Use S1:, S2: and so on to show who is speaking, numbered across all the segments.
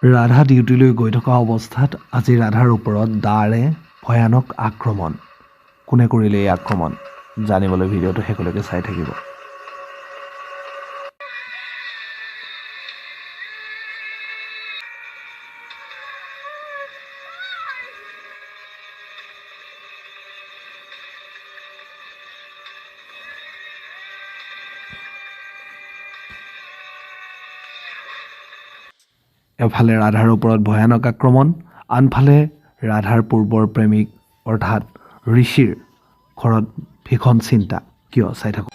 S1: ৰাধা ডিউটিলৈ গৈ থকা অৱস্থাত আজি ৰাধাৰ ওপৰত দাৰে ভয়ানক আক্ৰমণ। কোনে কৰিলে এই আক্ৰমণ জানিবলৈ ভিডিঅ'টো শেষলৈকে চাই থাকিব। এফালে ৰাধাৰ ওপৰত ভয়ানক আক্ৰমণ, আনফালে ৰাধাৰ পূৰ্বৰ প্ৰেমিক অৰ্থাৎ ঋষিৰ ঘৰত ভীষণ চিন্তা। কিয় চাই থাকোঁ।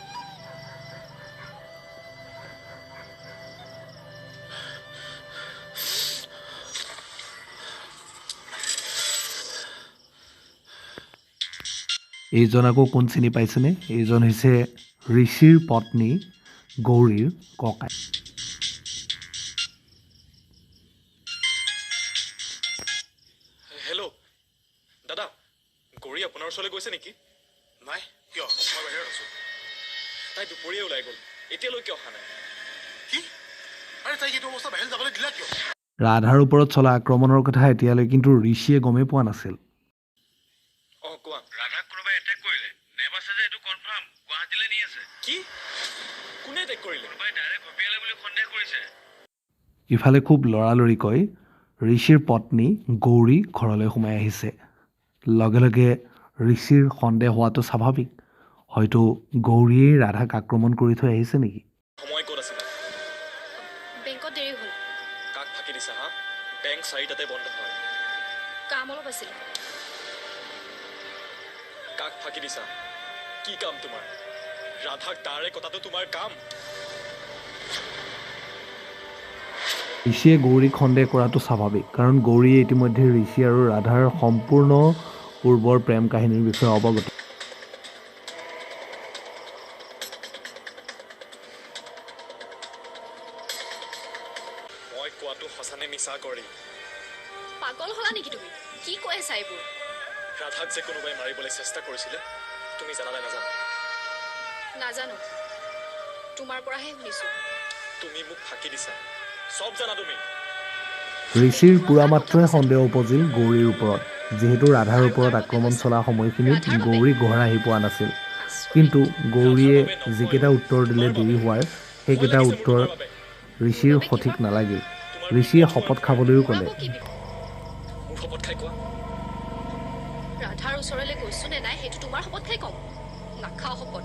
S1: এইজন আকৌ কোন চিনি পাইছেনে? এইজন হৈছে ঋষিৰ পত্নী গৌৰীৰ ককাই।
S2: হেল্ল' দাদা, গৌৰী আপোনাৰ ওচৰলৈ গৈছে নেকি?
S3: নাই, কিয়? মই বাহিৰত আছোঁ।
S2: তাই দুপৰীয়া ওলাই গ'ল, এতিয়ালৈকে অহা নাই।
S3: কি? আৰে তাইক এইটো অৱস্থা বাহিৰত যাবলৈ দিলা কিয়?
S1: ৰাধাৰ ওপৰত চলা আক্ৰমণৰ কথা এতিয়ালৈ কিন্তু ঋষিয়ে গমেই পোৱা নাছিল।
S2: অঁ কোৱা।
S4: ৰাধাক কোনোবাই এটেক কৰিলে, নেবাচে যে এইটো কনফাৰ্ম, গুৱাহাটীলৈ নি আছে।
S2: কি? কোনে এটেক কৰিলে?
S4: কোনোবাই ডাইৰেক্ট ঘপিয়ালে বুলি সন্দেহ কৰিছে।
S1: ইফালে খুব লৰালৰিকৈ ঋষিৰ পত্নী গৌৰী ঘৰলৈ সোমাই আহিছে। লগে লগে ঋষিৰ সন্দেহ হোৱাটো স্বাভাৱিক, হয়তো গৌৰীয়েই ৰাধাক আক্ৰমণ কৰি থৈ আহিছে নেকি।
S2: সময় ক'ত আছিলা?
S5: বেংকত দেৰি হ'ল।
S2: কাক ফাঁকি দিছা হা? বেংক 4টাতে বন্ধ হয়।
S5: কাম অলপ আছিলে।
S2: কাক ফাঁকি দিছা? কি কাম তোমাৰ? ৰাধাক দাৰে কটাটো তোমাৰ কাম?
S1: ঋষিয়ে গৌৰীক সন্দেহ কৰাটো স্বাভাৱিক, কাৰণ গৌৰীয়ে ইতিমধ্যে ঋষি আৰু ৰাধাৰ সম্পূৰ্ণ পূৰ্বৰ প্ৰেম কাহিনীৰ বিষয়ে অৱগত।
S2: মই কোৱাটো সঁচানে মিছা গৌৰী?
S5: পাগল হলা নেকি তুমি? কি কৈ আছা এইবোৰ?
S2: ৰাধাক যে কোনোবাই মাৰিবলৈ চেষ্টা কৰিছিলে, তুমি জানানে নাজানা?
S5: নাজানো, তোমাৰ পৰাহে শুনিছো।
S2: তুমি মোক ফাঁকি দিছা, চব জানা তুমি।
S1: ঋষিৰ পুৰা মাত্ৰাই সন্দেহ উপজিল গৌৰীৰ ওপৰত, যিহেতু ৰাধাৰ ওপৰত আক্ৰমণ চলা সময়খিনিত গৌৰী ঘৰ আহি পোৱা নাছিল। কিন্তু গৌৰীয়ে যিকেইটা উত্তৰ দিলে দেৰি হোৱাৰ, সেইকেইটা উত্তৰ ঋষিৰ সঠিক নালাগিল। ঋষিয়ে শপত খাবলৈও ক'লে।
S5: আকৌ কি বিপদ?
S2: মোৰ শপত খাই কোৱা।
S5: ৰাধাৰ ওচৰলৈ গৈছো নে নাই সেইটো তোমাৰ শপত খাই কম? নাখাওঁ শপত।